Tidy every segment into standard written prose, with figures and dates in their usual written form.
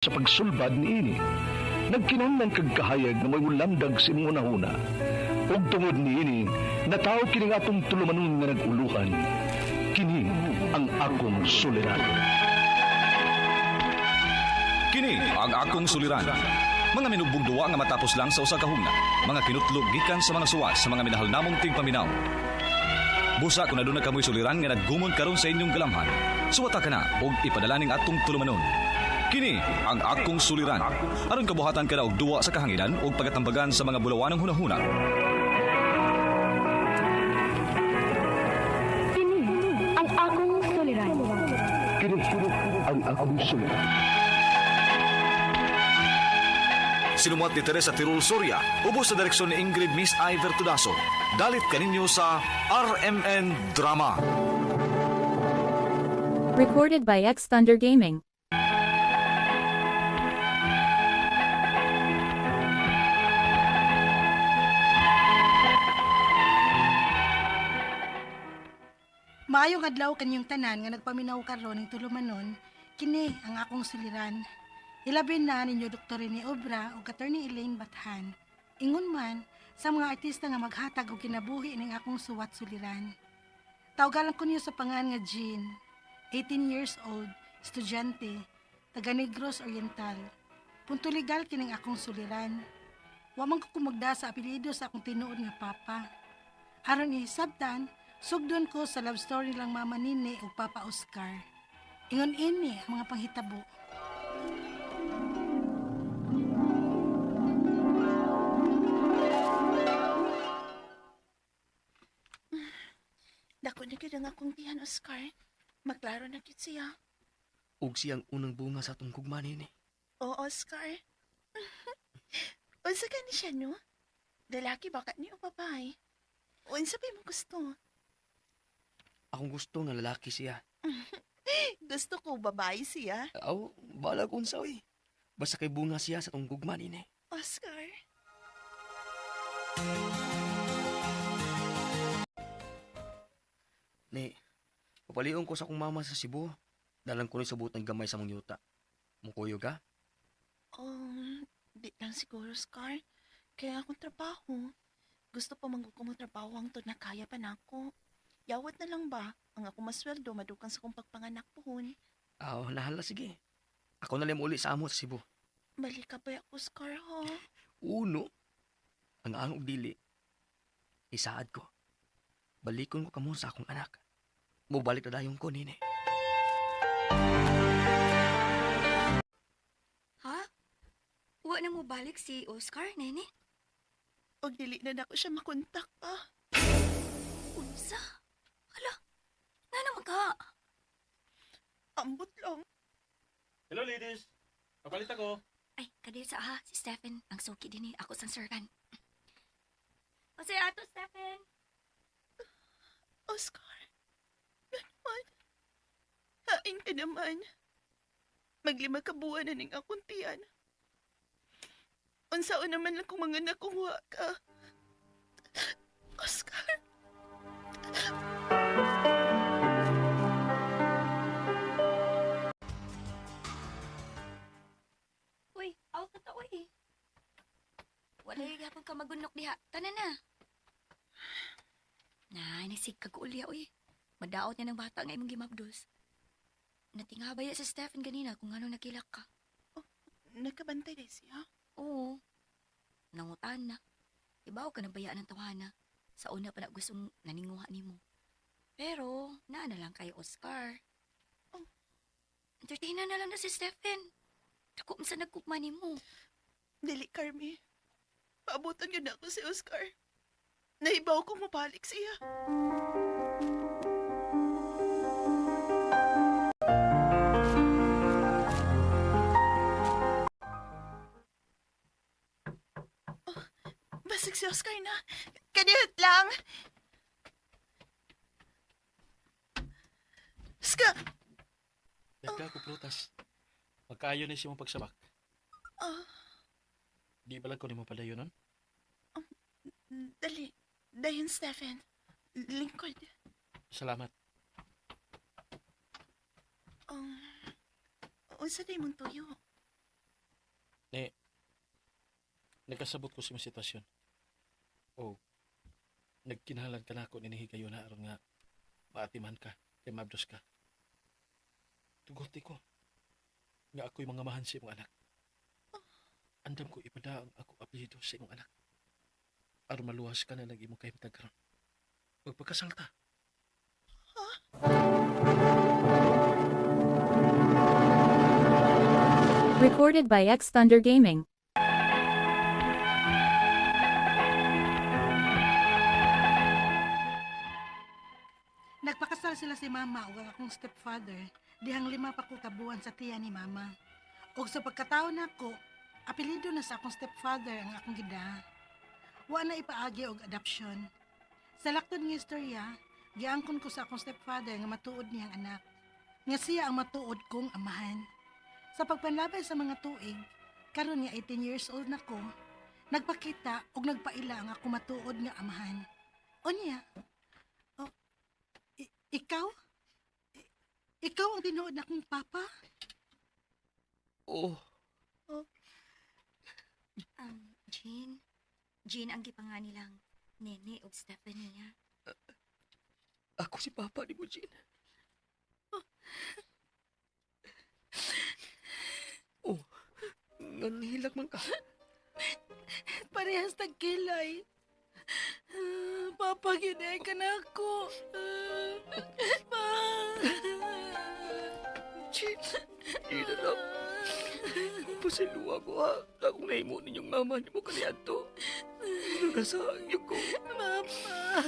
Sa pagsulbad niini, nagkinahanglan kag kahayag nga mo'y lamdag sa imong hunahuna. Ug tungod niini, natawo kining atong tulumanon nga nag-uluhan. Kini ang Akong Suliran. Kini ang Akong Suliran. Mga minugbong duwa nga matapos lang sa usa ka hugna. Mga kinutlog gikan sa mga suwat sa mga minahal namong tigpaminaw. Busa kung aduna kamoy suliran nga naggumon karon sa inyong galamhan, suwata ka na og ipadala ning atong tulumanon. Kini ang Akong Suliran. Aron kabuhatan ka na og duwa sa kahanginan ug pagatambagan sa mga bulawanong hunahuna. Kini ang Akong Suliran. Kini ang Akong Suliran. Sinumuat ni Teresa Tirul Soria, ubos sa direksyon ni Ingrid Miss Iver Tudaso. Dalit kaninyo sa RMN Drama. Recorded by X Thunder Gaming. Maayong adlaw kanyong tanan nga nagpaminaw karon ning tulumanon, kini ang Akong Suliran. Ilabi na ninyo Dr. Rene Obra ug Attorney Elaine Bathan. Ingon man sa mga artista nga maghatag og kinabuhi ning akong suwat suliran. Tawgalan ko niyo sa pangan nga Jean, 18 years old, estudyante, taga Negros Oriental. Punto legal kining akong suliran. Wa man ko kumagda sa apelyido sa akong tinuod nga papa. Aron ihisabtan, sugdon ko sa love story lang Mama Nini ug Papa Oscar. Ingon ini ang mga panghitabo. Dako na gyud ang akong tiyan, Oscar. Maklaro na gyud siya. Ug siyang unang bunga sa atong gugma, nini. Oo, Oscar. Unsa ka ni siya, no? Lalaki ba ka ni o babae? Unsa pa imong gusto? Akong gusto nga lalaki siya. Gusto ko babae siya. Aw, balag unsa oy. Basta kay bunga siya sa atong gugma, nini. Oscar. Ni, papalion ko sa akong mama sa Cebu. Dalang ko ni sa butan gamay sa mong yuta. Mukuyo ka? Di lang siguro, Oscar. Kaya akong trabaho. Gusto pa man ko mo trabaho ang na kaya pa nako. Yawat na lang ba ang ako masweldo madukan sa kong pagpanganak pohon. Aw, nahala sige. Ako na lang uli sa amo sa Cebu. Balik ka ba ako, Oscar, ha? Uno, ang ang og dili. Isaad ko. Balikon ko kamo sa akong anak. Mubalik na dayon ko, nini. Ha? Wa na mo balik si Oscar, nene? Og dili na nako siya makontak pa. Unsa? Hala, nga naman ka? Ambot lang. Hello, ladies. Kapalit ako. Ay, kadil sa aha, si Stephen. Ang suki din eh. Ako sang servant. O si ato, Stephen. Oscar, naman. Hain ka naman. Maglima ka buwan na ning akong tiyan. Unsaon naman lang kung mga nakuha ka. Oscar. Uy, aw ka ta, uy. Wala yung gapon ka magunok diha. Tanan na. Na, nasig ka ulya, uy. Madaot niya ng bata nga imong gimabdos. Natingabaya si Stephen ganina kung anong nakilak ka. Nakabantay day siya. Oo. Nangutan na. Ibaw ka na bayaan ng tawana. Sa una pa na gustong naninguha nimo. Pero, naa na lang kay Oscar. Oh. Entertainer na lang na si Stephen. Dako man sa nagkukma nimo. Dili, Carmi. Paabutan yun ako si Oscar. Naibaw ko mabalik siya. Oh, basig si Oscar na. Kanihit lang. Oscar! Nagka ko prutas. Magkaayo na siya mong pagsabak. Oh, Di ba lang ko nimo padayon nun? Dali. Dayon, Stephen. Lingkod. Salamat. Unsa day mong tuyo? Nagkasabot ko sa imong sitwasyon. O, nagkinahanglan ka na ako ninihigayon na aron nga maatiman ka, kay mabdos ka. Tuguti ko nga ako'y mga mahan sa imong anak. Andam ko ipada ang ako apelyido sa imong anak. Aron maluwas ka na ng imong kahimtang karon. Magpakasal ta. Recorded by X Thunder Gaming. Nagpakasal sila si mama ug ang akong stepfather dihang 5 pa ko kabuan sa tiya ni mama. Ug sa pagkataon nako, apelyido na sa akong stepfather ang akong gida. Wa na ipaagi og adoption. Sa laktod nga istorya, giangkon ko sa akong stepfather nga matuod niyang anak. Nga siya ang matuod kong amahan. Sa pagpanlabay sa mga tuig, karon nga 18 years old na ko, nagpakita og nagpaila ang ako matuod nga amahan. Unya, oh, ikaw? Ikaw ang tinuod na akong papa? Oo. Oh. Jean? Jean ang gipanganilang Nene ug Stephanie, ha? Ako si Papa ni mo, Jean. Oh, nganhilak man ka. Parehas tagkilay. Papa, ginay ka na ako. Pa. Jean, Jean, anak. Pasiluwa ko, ha. Akong nahimo ninyong mama ni mo kaniadto. Nagasangyo ko. Mama.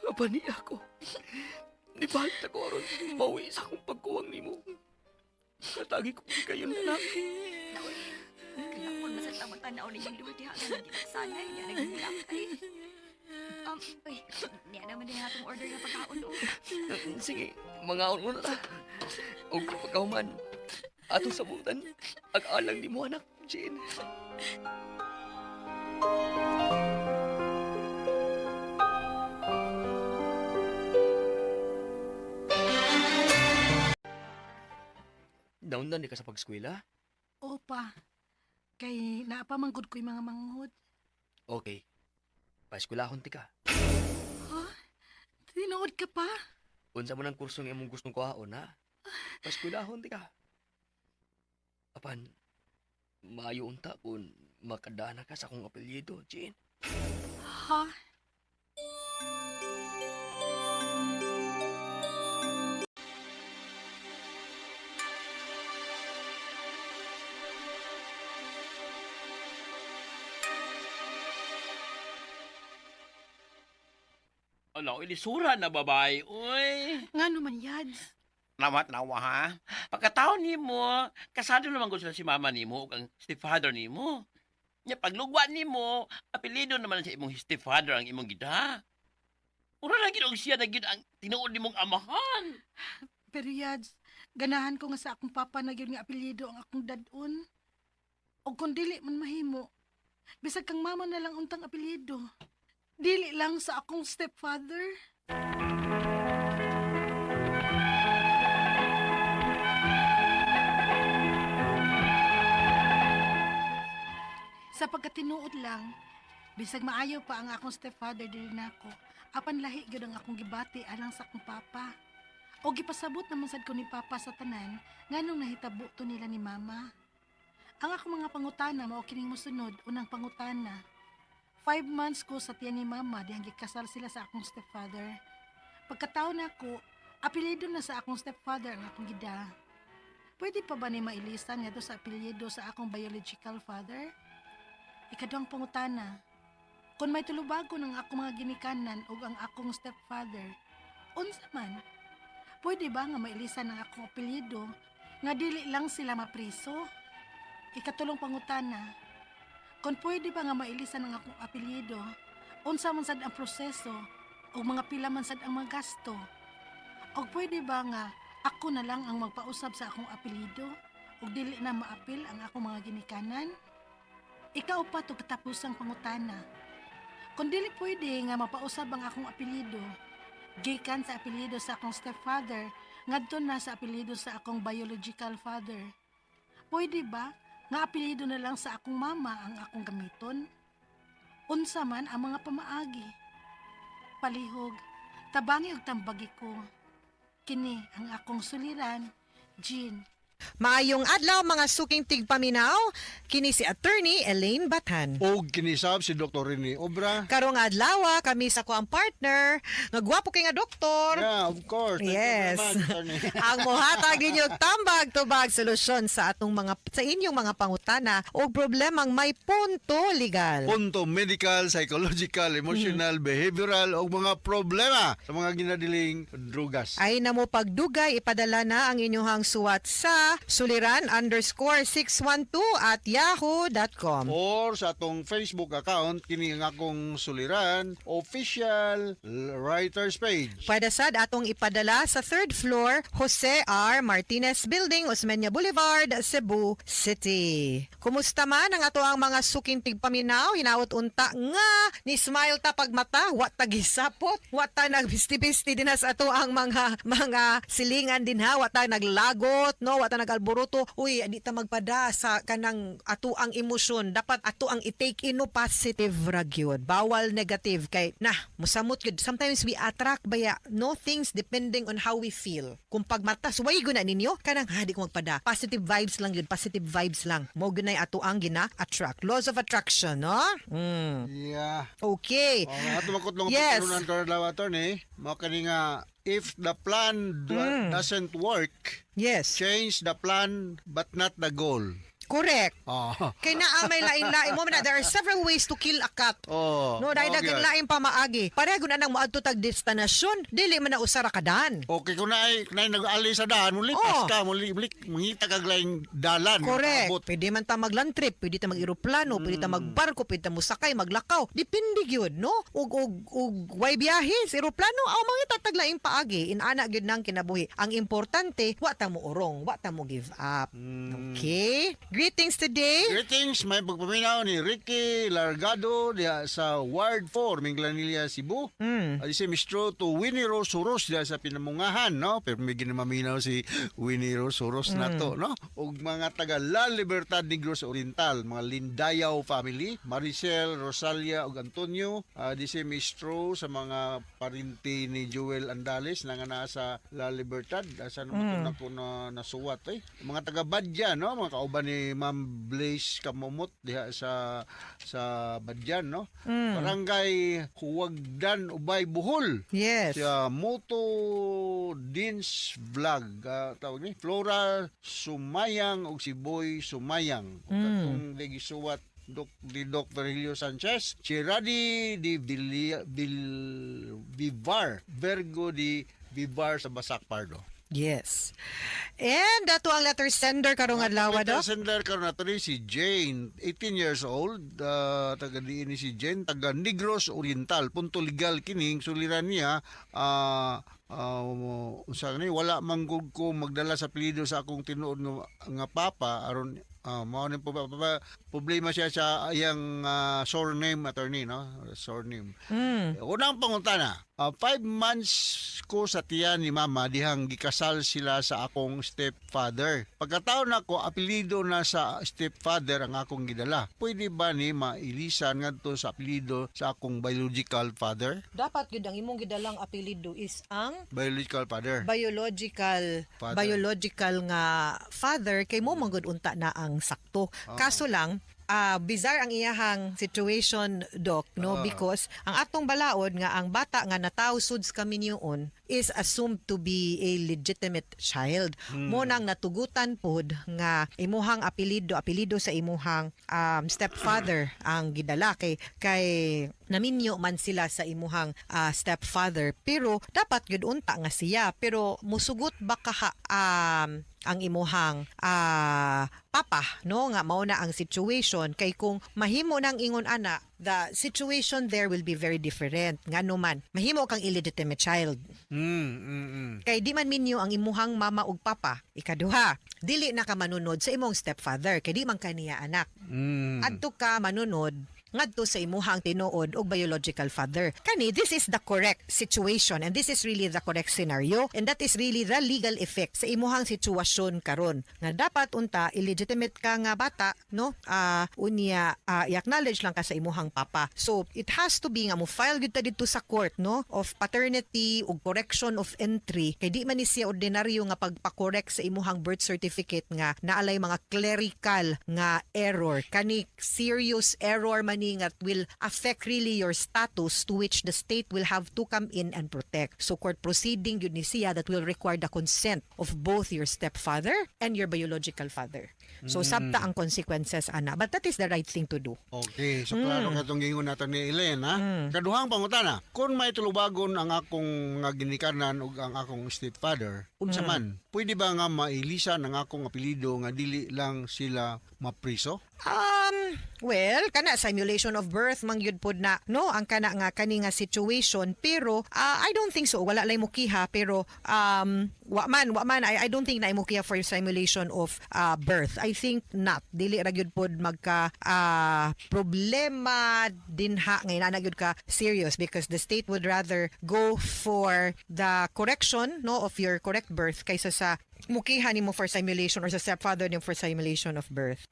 Apa niya ako. Nibalik na ko aron mauwi sa akong pagkuwang nimo. Katagi ko kayo na lang. Kaya kung masatang magtanaw ninyong duha diha nga nagsanay niya nagmulakay. Uy, niya naman din atong order nga pagkaon, oh. Sige, mangaon muna ta. Og pagkahuman, atong sabutan, ag-alang ni mo anak, Jane. Down na ni ka sa pag-eskwela? Opa, kay naapamangod ko'y mga manghod. Okay. Pa-eskwelahon ti ka. Ha? Tinuod ka pa? Unsa man ang kursong imong gustong kuhaon, ha? Pa-eskwelahon ti ka. Apan, maayo unta kung makadana ka sa akong apelyido, Jane. Ha? Ala, ilisura na babae, uy. Nga naman, Yads. Nawa-nawa, ha? Pagkataon ni mo, kasado naman ko sila si mama ni mo ug ang stepfather ni mo. Nya paglugwa ni mo, apelyido naman sa imong stepfather ang imong gida. Ura na gid og siya na gid ang tinuod nimong amahan. Pero Yads, ganahan ko nga sa akong papa na gyud nga apelyido ang akong dad-on. O kung dili man mahimo, bisag kang mama na lang untang apelyido. Dili lang sa akong stepfather. Sa pagkatinuod lang, bisag maayo pa ang akong stepfather dili nako, apan lahi gyud ang akong gibati alang sa akong papa. O gipasabot naman sad ko ni papa sa tanan nganong nahitabo to nila ni mama. Ang akong mga pangutana mao kining mosunod unang pangutana. 5 months ko sa tiyan ni mama dihang gikasal sila sa akong stepfather. Pagkataon nako, apelyido na sa akong stepfather ang akong gida. Pwede pa ba ni mailisan ngadto sa apelyido sa akong biological father? Ikaduhang pangutana, kung may tulubagon ang akong mga ginikanan ug ang akong stepfather, unsa man? Pwede ba nga mailisan ang akong apelyido nga dili lang sila mapriso? Ikatulong pangutana, kung pwede ba nga mailisan ang akong apelyido, unsa man sad ang proseso o mga pila man sad ang mga gasto? O pwede ba nga ako na lang ang magpausab sa akong apelyido ug dili na maapil ang akong mga ginikanan? Ikaw pa to katapusang pangutana. Kung dili pwede nga mapausab ang akong apelyido, gikan sa apelyido sa akong stepfather, ngadto na sa apelyido sa akong biological father. Pwede ba Nga apelyido na lang sa akong mama ang akong gamiton? Unsa man ang mga pamaagi? Palihog, tabangi og tambagi ko. Kini ang akong suliran, Jean. Maayong adlaw, mga suking tigpaminaw, kini si Attorney Elaine Bathan. Og kinisab si Dr. Rene Obra. Karong adlaw kami sa ko ang partner, nga gwapo kay nga doktor. Yeah, of course. Thank Yes. you very much, Attorney. Ang mohatag ninyo og tambag tubag solusyon sa atong mga sa inyong mga pangutana og problemang may punto legal. Punto medical, psychological, emotional, behavioral o mga problema sa mga ginadiling drugas. Ay namo pagdugay, ipadala na ang inyong suwat sa suliran_612@yahoo.com. Or sa atong Facebook account, kini ang akong suliran, official writers page. Pwede sad atong ipadala sa third floor, Jose R. Martinez Building, Osmeña Boulevard, Cebu City. Kumusta man ang ato ang mga suking tigpaminaw? Hinaot unta nga ni smile ta pagmata, wa ta gisapot, wa ta nagbisti-bisti din sa ato ang mga silingan din ha, wa ta naglagot, no, wa ta nagalboroto. Uy, di ta magpada sa kanang ato ang emosyon. Dapat ato ang i-take in, no, positive ra gyud. Bawal negative kay nah, musamot gyud. Sometimes we attract baya, no, things depending on how we feel. Kung pagmata suway gyud na ninyo kanang ha, di ko magpada. Positive vibes lang yun, positive vibes lang. Mo gyud nay ato ang gina-attract. Laws of attraction, no? Yeah. Okay. Oh, ato makutlong yes. Karon adlaw, Attorney, mao kani nga if the plan doesn't work, change the plan but not the goal. Correct. Oh. Kay naa may lain-lain mo na there are several ways to kill a cat. Oh. No, dahil okay. Lain pa maagi. Pareho na nang moadto tag destinasyon, dili man na usa ra ka daan. Okay, kung naay naay nag-ali sa daan, muli pas ka, muli muli mangita kag laing dalan. Correct. Makaabot. Pwede man ta magland trip, pwede ta mag-eroplano, pwede ta magbarko, pwede ta mosakay, maglakaw. Depende gyud, no? Ug way biyahe sa eroplano, aw mangita tag laing paagi. Inana gyud nang kinabuhi. Ang importante, wa ta mo urong, wa ta mo give up. Okay? Greetings today. Greetings, may pagpaminaw ni Ricky Largado diha sa Ward 4, Minglanilla, Cebu. Ay, si Mistro to Winnie Rose Soros diha sa Pinamungahan, no? Pero may ginamaminaw si Winnie Rose Soros na to, no? Ug mga taga La Libertad Negros Oriental, mga Lindayaw family, Maricel, Rosalia ug Antonio, di si Mistro sa mga parinti ni Joel Andales na nga naa sa La Libertad. Asa naman mm. ko na nasuwat eh. Mga taga Badyan, no? Mga kauban ni Ma'am Blaze Kamumot diha sa Badyan, no? Barangay Huwagdan, Ubay, Bohol. Siya Moto Dins Vlog, tawag ni Flora Sumayang ug si Boy Sumayang. Ug katong gisuwat Dok di Doc Virgilio Sanchez, si Radi di Vivar, Virgo di Vivar sa Basak Pardo. Yes. And ato ang letter sender karong adlaw, Letter Dok. sender karon nato ni si Jane, 18 years old, taga diin ni si Jane, taga Negros Oriental. Punto legal kining suliran niya, unsa ni, wala man gud ko magdala sa apelyido sa akong tinuod nga papa aron mao ni problema siya sa iyang surname, Attorney, no, surname. Unang pangutana, 5 months ko sa tiyan ni mama dihang gikasal sila sa akong stepfather. Pagkataon nako, apelyido na sa stepfather ang akong gidala. Pwede ba ni mailisan ngadto sa apelyido sa akong biological father? Dapat gyud ang imong gidalang apelyido is ang Biological father. Biological Father. Biological nga father kay mo man gud unta na ang sakto. Kaso lang bizarre ang iyahang situation, Doc, no, because ang atong balaod nga ang bata nga nataw suds kaminyoon is assumed to be a legitimate child. Mo nang natugutan pod nga imuhang apelyido, apelyido sa imuhang stepfather ang gidala kay naminyo man sila sa imuhang stepfather, pero dapat gyud unta nga siya. Pero musugot ba kaha ang imuhang papa, no, nga mao na ang situation? Kay kung mahimo nang ingon ana, the situation there will be very different, ngano man mahimo kang illegitimate child kay di man minyo ang imuhang mama ug papa. Ikaduha, dili na ka manunod sa imong stepfather kay di man kaniya anak. Adto ka manunod ngadto sa imuhang tinuod og biological father. Kani, this is the correct situation and this is really the correct scenario and that is really the legal effect sa imuhang sitwasyon karon nga dapat unta illegitimate ka nga bata, no? Unya i-acknowledge lang ka sa imuhang papa. So it has to be nga mo file gyud ta didto sa court, no, of paternity ug correction of entry, kay di man ni siya ordinaryo nga pagpa-correct sa imuhang birth certificate nga naalay mga clerical nga error. Kani, serious error man ni nga will affect really your status, to which the state will have to come in and protect. So court proceeding gyud ni siya that will require the consent of both your stepfather and your biological father. So sabta ang consequences ana, but that is the right thing to do. Okay, so klaro katong gingon nato ni Elaine, ha. Kaduhang pangutana, kung may tulubagon ang akong mga ginikanan ug ang akong stepfather, unsa man, pwede ba nga mailisan ang akong apelyido nga dili lang sila mapriso? Well, kana simulation of birth man gyud pod na, no, ang kana nga kani nga situation, pero I don't think so. Wala lay mukiha, pero wa man I don't think na mukiha for simulation of birth. I think not. Dili ra gyud pod magka problema dinha ngay na gyud ka serious, because the state would rather go for the correction, no, of your correct birth kaysa sa mukiha nimo for simulation or sa stepfather nimo for simulation of birth.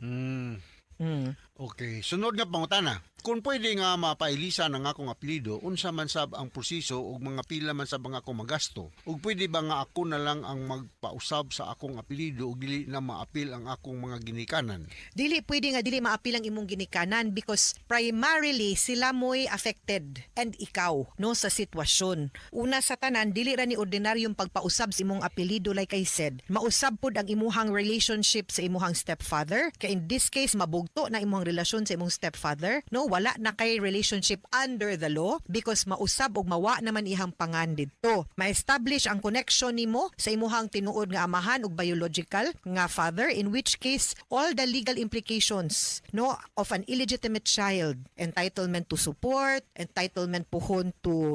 Okay, sunod nga pangutana. Kung pwede nga mapailisan ang akong apelyido, unsa man sab ang proseso ug mga pila man sab ang akong magasto? Ug pwede ba nga ako na lang ang magpausab sa akong apelyido ug dili na maapil ang akong mga ginikanan? Dili pwede nga dili maapil ang imong ginikanan because primarily sila mo'y affected and ikaw, no, sa sitwasyon. Una sa tanan, dili ra ni ordinaryong pagpausab sa imong apelyido. Like I said, mausab pud ang imuhang relationship sa imuhang stepfather. Kay in this case, mabugto na imong relasyon sa imong stepfather, no? Wala na kay relationship under the law because mausab og mawa naman ihang pangan didto. Ma-establish ang connection nimo sa imuhang tinuod nga amahan ug biological nga father, in which case all the legal implications, no, of an illegitimate child, entitlement to support, entitlement puhon to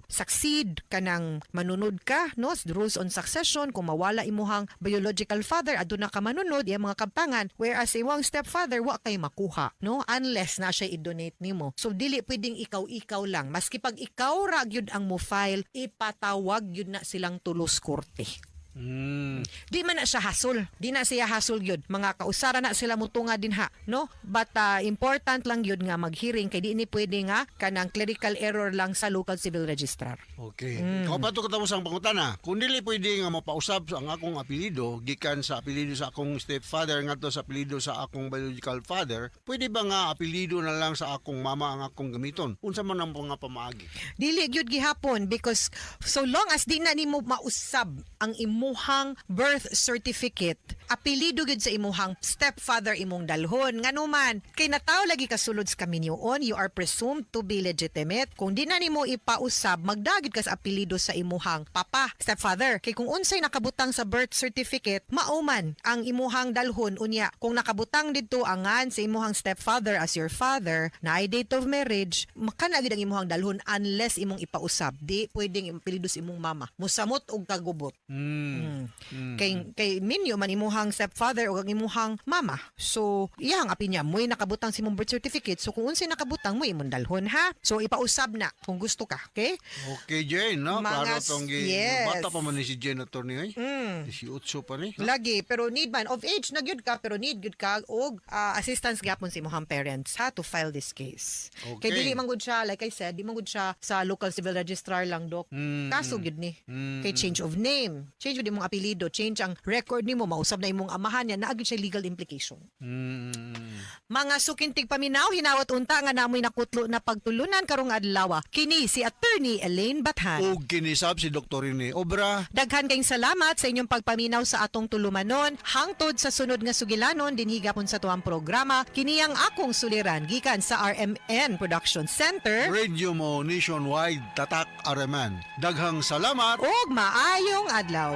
succeed, kanang manunod ka, no, the rules on succession, kung mawala imuhang biological father, aduna ka manunod iyang mga kabtangan, whereas imong stepfather wa kay makuha, no, unless na siya i-donate nimo. So dili pwedeng ikaw-ikaw lang. Maski pag ikaw ra gyud ang mo file, ipatawag gyud na silang tulos korte. Di man na siya hasol. Di na siya hasol gyud. Mga kausara na sila mutunga dinha, no? But important lang gyud nga mag-hearing kay di ni pwede nga kanang clerical error lang sa local civil registrar. Okay. Mm. Kaupat katapos ang pangutana. Kung dili pwede nga mapausab ang akong apelyido gikan sa apelyido sa akong stepfather ngadto sa apelyido sa akong biological father, pwede ba nga apelyido na lang sa akong mama ang akong gamiton? Unsa man ang mga pamaagi? Dili gyud gihapon because so long as di na nimo mausab ang imuhang birth certificate, apelyido gyud sa imuhang stepfather imong dalhon. Ngano man kay nataw lagi ka sulod sa kaminyoon, you are presumed to be legitimate. Kung di na nimo ipausab, magdagid ka sa apelyido sa imuhang papa, stepfather. Kay kung unsay nakabutang sa birth certificate, mao man ang imuhang dalhon. Unya kung nakabutang didto ang ngan sa imuhang stepfather as your father, na date of marriage, makana gyud ang imuhang dalhon unless imong ipausab. Di pwedeng apelyido sa imong mama. Musamot og kagubot. Kay minyo man imuhang stepfather o ang imuhang mama. So, iyang apin niya, mo'y nakabutang sa imong birth certificate. So, kung unsay nakabutang mo, imong dalhon, ha? So, ipausab na kung gusto ka, okay? Okay, Jane, no? Mga Klaro tong gi bata pa man ni si Jane, attorney, ay. 18 pa ni. No? Lagi, pero need man of age na gyud ka, pero need gyud ka og assistance gyapon sa imong parents, ha, to file this case. Okay. Kay dili man gud siya, like I said, di man gud siya sa local civil registrar lang, dok. Kaso gyud ni. Kay change of name, change gyud imong apelyido, change ang record nimo, mausab na imong amahan niya, naa gyud siya legal implication. Mga suking tigpaminaw, hinawat unta nga namoy nakutlo na pagtulunan karong adlaw. Kini si Attorney Elaine Bathan. Ug kinisab si Dr. Rene Obra. Daghan kayong salamat sa inyong pagpaminaw sa atong tulumanon. Hangtod sa sunod nga sugilanon dinhi gapon sa tuang programa, kini ang akong suliran gikan sa RMN Production Center. Radio mo nationwide, Tatak RMN. Daghang salamat ug maayong adlaw.